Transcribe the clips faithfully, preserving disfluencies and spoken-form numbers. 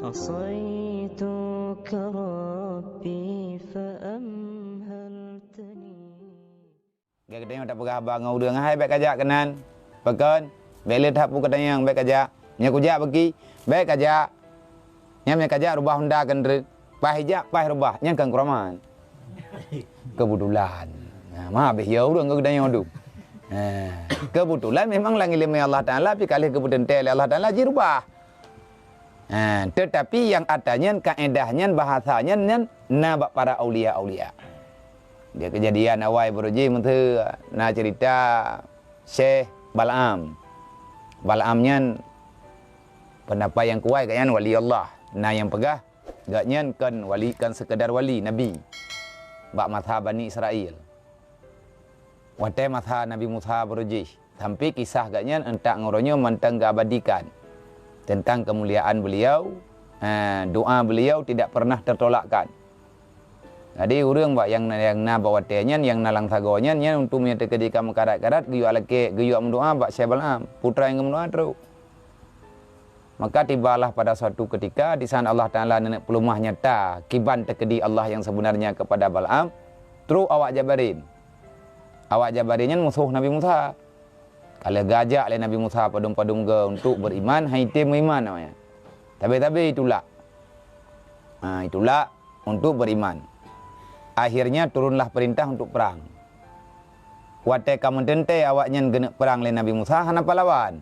عصيتك ربي فأمهلتني. Geutanyoe tapeugah haba ngon ureuëng, "Hai, bék kajak keunan." Pakon? Bék le that pu keudanyang, bék kajak. Nyoe kujak bagi, bék kajak. Nyan meunyo kajak rubah honda keu treuk. Paih ijak, paih rubah. Nyan kan keuraman. Keubeutulan. Nah, ma habéh ya ureuëng keu geutanyoe dum. Nah, keubeutulan memang lam iéleumé Allah Taala, pi ka lheueh geupeuteuntée lé Allah Taala jirubah. Ha, teutapi nyang ata nyan, kaedah nyan, bahasa nyan, nyan na bak para aulia-aulia. Di keujadian awai baroe jih meuteue na ceurita Syekh Balaam. Balaam nyan peundapat nyang kuwai gobnyan wali Allah. Na nyang peugah gobnyan kon wali, kon seukeudar wali, nabi. Bak masa Bani Israel. Watée masa Nabi Musa baroe jih. Sampai kisah gobnyan euntak ngon uroe nyoe mantong geuabadikan teuntang keumuliaan beliau, eh, doa beliau tidak pernah tertolakkan. Jadi ureuëng bak nyang, nyang na bak watée nyan, nyang na lam sagoe nyan, nyan untuk meunyoe teukeudi ka meukarat-karat, geuyue lakée, geuyue meudoa bak Syekh Balaam, putra nyang geumeudoa trok. Maka tibalah pada suatu ketika, di sana Allah Taala neuneuk peulumah nyata kiban teukeudi Allah nyang sebenarnya kepada Balaam, trok awak Jabarin. Awak Jabarin nyan musoh Nabi Musa. Ka lheueh geujak lé Nabi Musa padum-padum goe untuk beriman, han item meuiman awaknyan. Tabe-tabe itulak. Ha, itulak untuk beriman. Akhirnya turunlah perintah untuk perang. Watée ka meuteuntée awaknyan geuneuk perang lé Nabi Musa, hana pahlawan.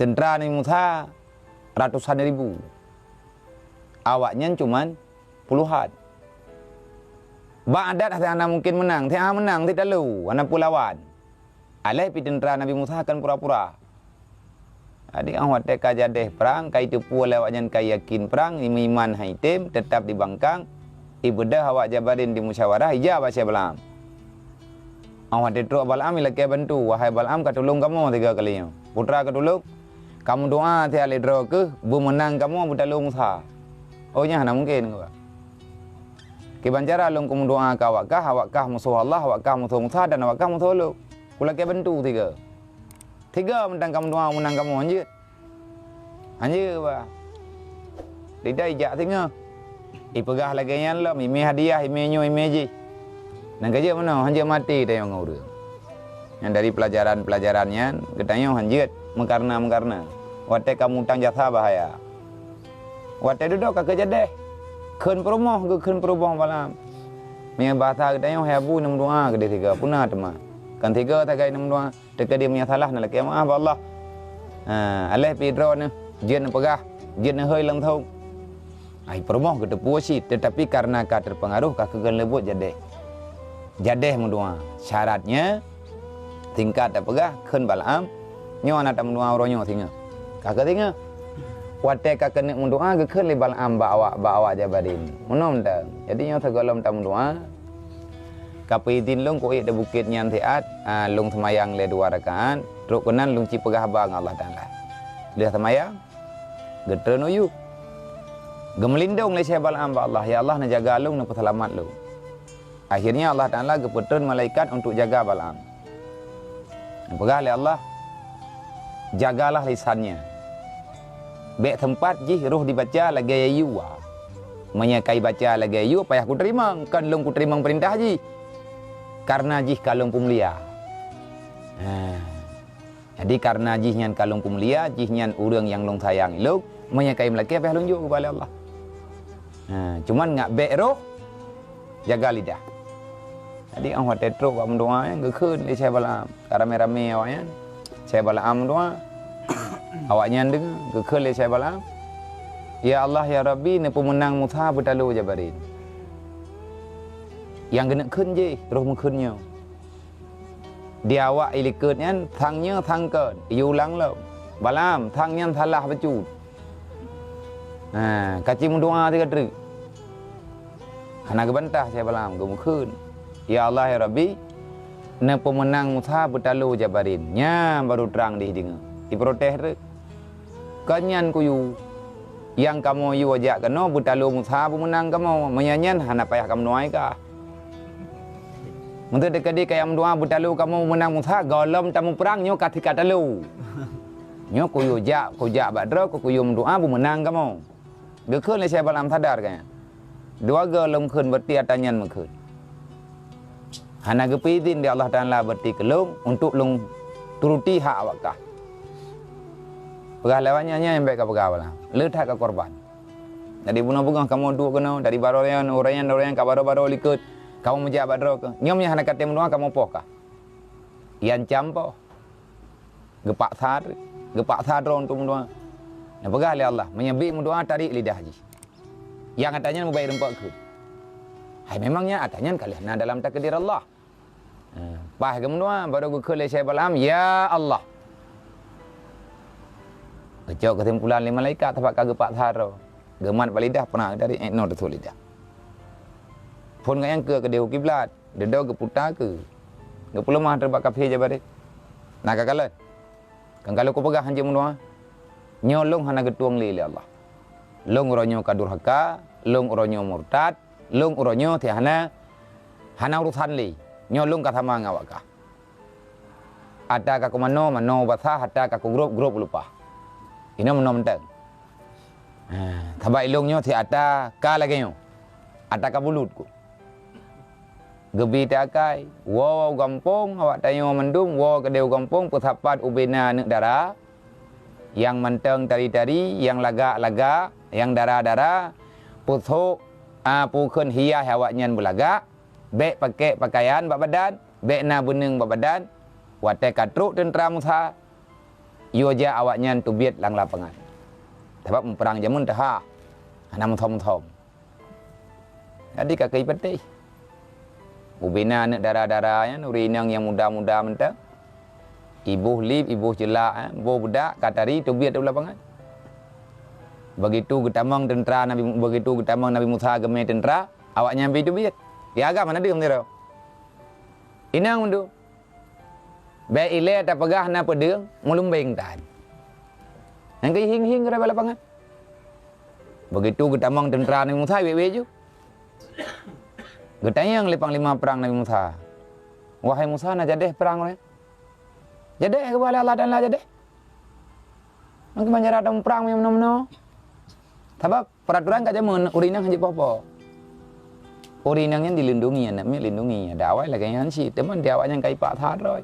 Teuntra Nabi Musa ratusan ribu. Awaknyan cuman puluhan. Bak adat hana mungken meunang, hana meunang, hana talo, hana peue lawan. Aléh pih teuntra Nabi Musa kon pura-pura. Jadi, óh watée ka jadeh prang, ka iteupeue lé awaknyan ka yakin prang, imeuiman han item, teutap di bangkang, ibeudôh awak Jabarin di musyawarah, ija bak Syekh Balaam. Óh watée trok Balaam ilakée bantu, "Wahai Balaam, katulông kamoe sigoe kali nyoe. Putra katulông, kameudoa siat lé droe kheueh beumeunang kamoe beutalo Musa." "Oh, nyan hana mungken," geuba. "Kiban cara lôn kumeudoa keu awak kah, awak kah musoh Allah, awak kah musoh Musa, dan awak kah musoh lôn. Kulakée bantu sigoe. Sigoe mantong kameudoa meunang kamoe, hanjeuet." "Hanjeuet, bah. Lidah ijak singoh." Ipeugah lagée nyan lom, imé hadiah, imé nyoe, imé jih. Nang ka jeuet meunoe, hanjeuet maté tanyoe ngon ureuëng. Nyang dari peulajaran-peulajaran nyan, geutanyoe hanjeuet meukareuna-meukareuna. Watée ka mutang jasa bahaya. Watée dudoe ka keujadeh, kheun peurumoh geukheun peurumoh Balaam. Meunyoe basa geutanyoe, "Hai Abu, neumeudoa keudeh sigoe," puna teuma. Kon sigoe sagai neumeudoa. Teukeudi meunyoe salah neulakée meuáh bak Allah. Ha, aléh pih droeneuh jeuet neupeugah, jeuet neuhôi langsông. Ai peurumoh geuteupeue cit, teutapi kareuna ka teupeungaroh ka keugeun leubuet jadeh. Jadeh meudoa. Syaratnya, singkat tapeugah, kheun Balaam, "Nyoe hana tameudoa uroe nyoe singoh." Ka keuh singoh. Watée ka keuneuk meudoa, geukheun lé Balaam bak awak, bak awak Jabarin. Meunoe mantong. Jadi nyoe sigohlom tameudoa, ka peuidin lôn kuék di bukét nyan siat, a, lôn seumayang lé dua rakaat, trok keunan lôn ci peugah haba ngon Allah Taala. Lheueh seumayang, geutreun u yup. Geumeulindong lé Syekh Balaam bak Allah, "Ya Allah, neujaga lôn, neupeuseulamat lôn." Akhirnya Allah Taala geupeutreun malaikat untuk jaga Balaam. Neupeugah lé Allah, "Jagalah lisannya. Bék teumpat jih roh dibaca lagée yue. Meunyoe ka ibaca lagée yue, payah kuteurimong, kon lôn kuteurimong peurintah jih. Kareuna jih ka lôn peumulia." Nah. Jadi, kareuna jihnyan ka lôn peumulia, jihnyan ureuëng nyang lôn sayang ilôn, meunyoe ka imeulakée payah lôn jok keuba lé Allah. Ha, cuman ngat bék roh, jaga lidah. Jadi, óh watée trok bak meudoa nyan, geukheun lé Syekh Balaam. Ka ramé-ramé awaknyan, Syekh Balaam meudoa. Awaknyan deungoe, geukheun lé Syekh Balaam, "Ya Allah, ya Rabbi, neupeumeunang Musa beutalo Jabarin. Nyang geuneuk kheun jih, roh meukheun nyoe." Di awak ilikot nyan, sang nyoe sang kon, iyue ulang lom. Balaam, sang nyan salah bacut. Ha, ka ci meudoa sigoe treuk. Hana geubantah Syekh Balaam, geumeukheun, "Ya Allah, ya Rabbi, neupeumeunang Musa beutalo Jabarin." Nyan baru trang dih deungoe. Iprotes treuk. "Kon nyan kuyue, nyang kamoe yue jak keunoe beutalo Musa beumeunang kamoe, meunyan nyan hana payah kamoe doai kah. Meunteuk teukeudi kayang meudoa beutalo kamoe beumeunang Musa, gohlom tamuprang nyoe ka tika talo." Nyoe kuyue jak, kujak bak droe, kuyue meudoa, beumeunang kamoe. Geukheun lé Syekh Balaam, sadar gobnyan. Dua goe lôn kheun, berarti ata nyan meukheun. Hana geupeuidhin lé Allah Taala, berarti keu lôn, untuk lôn turuti hak awak kah. Peugah lé awak nyan, nyan nyang bèk kapeugah Balaam. Le that kakorban. Jadi bunoe beungoh kamoe duek keunoe, dari baroe nyan, uroe nyan, uroe nyan, ka baroe-baroe likot, kamoe meujak bak droe keuh. Nyoe meunyo hana katé meudoa, kamoe poh kah? Iancam poh. Geupaksa, geupaksa droe untuk meudoa. Neupeugah lé Allah, meunyo bèk meudoa, tarék lidah jih. Nyang ata nyan meubayeue rumpok kheun. Hai, memang nyan ata nyan ka lheueh na dalam takdir Allah. Ha, paih geumeudoa, baru geukheun lé Syekh Balaam, "Ya Allah." Geucok keusimpulan lé malaikat, sabab ka geupaksa droe. Geumat bak lidah, peurang dari, eh, noe teuthok lidah. Phon gobnyan keu keudéh u kiblat. Dudoe geuputa keu. Geupeuleumah teubak kafé Jabaril. Na ka kalon. Kan ka lheueh kupeugah hanjeuet meudoa. Nyoe lôn hana geutueng lé, lé Allah. Lôn uroe nyoe ka durhaka, lôn uroe nyoe murtad, lôn uroe nyoe teuh hana, hana urosan lé. Nyoe lôn ka sama ngon awak kah. Ata ka kumanoe, manoe basah, ata ka kugrôb, grôb lumpah. Inoe meunoe mantong. Ha, sabab ilôn nyoe sit ata ka lagèe nyoe. Ata ka bulut ku. Geubi teuakai, woe u gampông, awak tanyoe mandum woe keudéh u gampông, peusapat ubena aneuk dara nyang mantong tari-tari, nyang lagak-lagak, nyang dara-dara, peusok, a, peue kheun hias awaknyan beulagak, bèk pakèk pakaian bak badan, bèk na beuneueng bak badan. Watèe ka trok teuntra Musa, yue jak awaknyan teubiet lam lapangan. Sabab muprang jameun teuhah, hana meuthom-meuthom. Jadi ka keuh patéh. Ubena aneuk dara-dara nyan, ureueng inong nyang muda-muda mantong. Iboh lip, iboh ceulak, eh, boh beudak, ka tari teubiet u lapangan. Begitu geutamong teuntra Nabi, begitu geutamong Nabi Musa geumé teuntra, awaknyan pi teubiet. Di agam hana deuh meunteureu. Inong meunteureu. Bèk ilèe tapeugah na peudeueng, meulumbeng tan. Nyang keuh hing-hing keudroe bak lapangan. Begitu geutamong teuntra Nabi Musa, wèk-wèk ju. Geutanyong lé panglima prang Nabi Musa, "Wahai Musa, na jadèh prang uroe?" "Jadèh," geuba lé Allah Taala, "jadèh. Meukeumah cara tamuprang meunoe-meunoe." Sabab Peuraturan ka jameun, ureueng inong hanjeuet poh-poh. Ureueng inong nyan dilindungi, aneuk miet lindungi. Ada awai lagèe nyan cit, teuma di awak nyan ka ipaksa droe.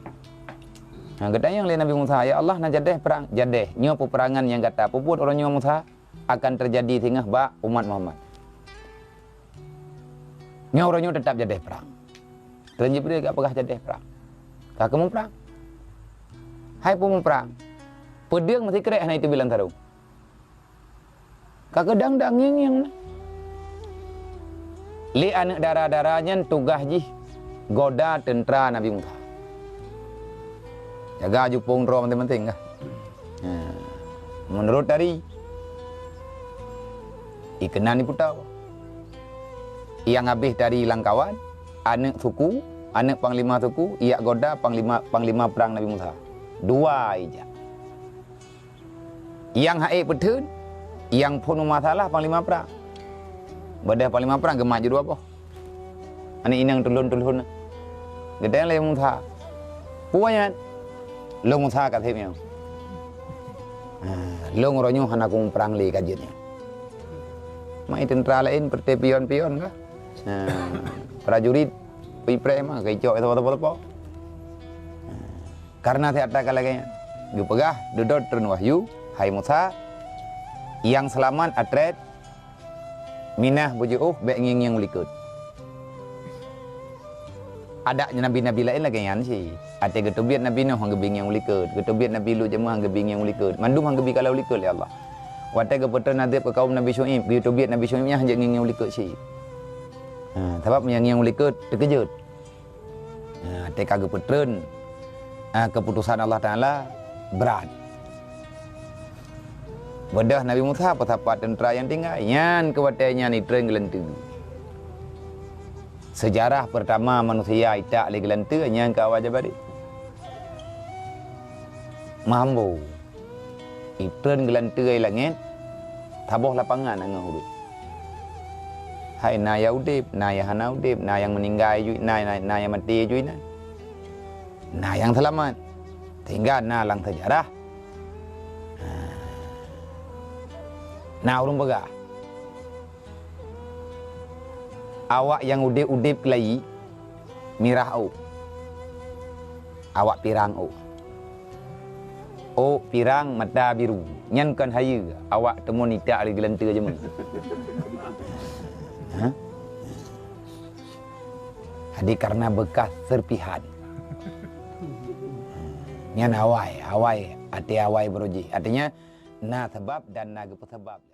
Ha, geutanyong lé Nabi Musa, "Ya Allah, na jadèh prang?" "Jadèh. Nyoe peupeurangan nyang gata peubuet uroe nyoe Musa akan teujadi singoh bak umat Muhammad. Nyoe uroe nyoe teutap jadèh prang." Treun Jibril ka peugah jadèh prang. Ka keuh muprang. Hai peumuprang, peudeueng meusikrek hana jiteubiet lam sarong. Ka keudang-dang ngieng-ngieng na. Lé aneuk dara-dara nyan tugaih jih goda teuntra Nabi Musa. Jaga jupông droe maséng-maséng kah. Ha. Meunurot tari, ikeunan ipeutoe. Nyang habéh tari lam kawan, aneuk suku, aneuk panglima suku, ijak goda panglima, panglima prang Nabi Musa. Dua ijak. Nyang hase peutheun, nyang phôn meumasalah panglima prang. Beudoh panglima prang geumat jih dua boh. Aneuk inong tulôn-tulôn. Geutanyong lé Musa, "Peue nyan?" "Lôn Musa ka seb nyoe. Ha, lôn uroe nyoe hana kumuprang lé ka jeuet nyoe. Mai teuntra laén peureuté pion-pion kah. Ha, prajurit, ipreh mah, ka icok sapo-sapo." Ha. Kareuna siat ka lagèe nyan, geupeugah, dudoe treun wahyu, "Hai Musa, nyang seulamat atret minah beujiôh, bèk ngieng-ngieng u likot." Adat nabi-nabi laén lagèe nyan cit. Watèe geuteubiet Nabi Nuh han geubi ngieng u likot, geuteubiet Nabi Lut jameun han geubi ngieng u likot, mandum han geubi kalon u likot lé Allah. Watèe geupeutreun azab keu kaum Nabi Syu'aib, geuteubiet Nabi Syu'aib nyan han jeuet ngieng-ngieng u likot cit. Ha, sabab nyang ngieng u likot teukeujot. Ha, teuka geupeutreun, ha, keuputosan Allah Taala brat. Beudoh Nabi Musa peusapat teuntra nyang tinggai, nyan keu watèe nyan itreun geulanteue. Seujarah peurtama manusia itak lé geulanteue nyan keu awak Jabaril. Mambo. Itreun geulanteue langèt, saboh lapangan angoh ureueng. Hai, na nyang udeb, na nyang hana udeb, na nyang meuninggai ju, na, na, na nyang maté ju inan. Na nyang seulamat. Sehingga na lam seujarah, Na ureuëng peugah, awak nyang udeb-udeb keulayi mirah ôk, awak pirang ôk. Ôk pirang mata biru, nyan kon hayeue, awak teumon itak lé geulanteue jameun. Ha? Jadi karena bekas serpihan. Nyan awai, awai, até awai beurojih. Artinya, na sabab dan na geupeusabab.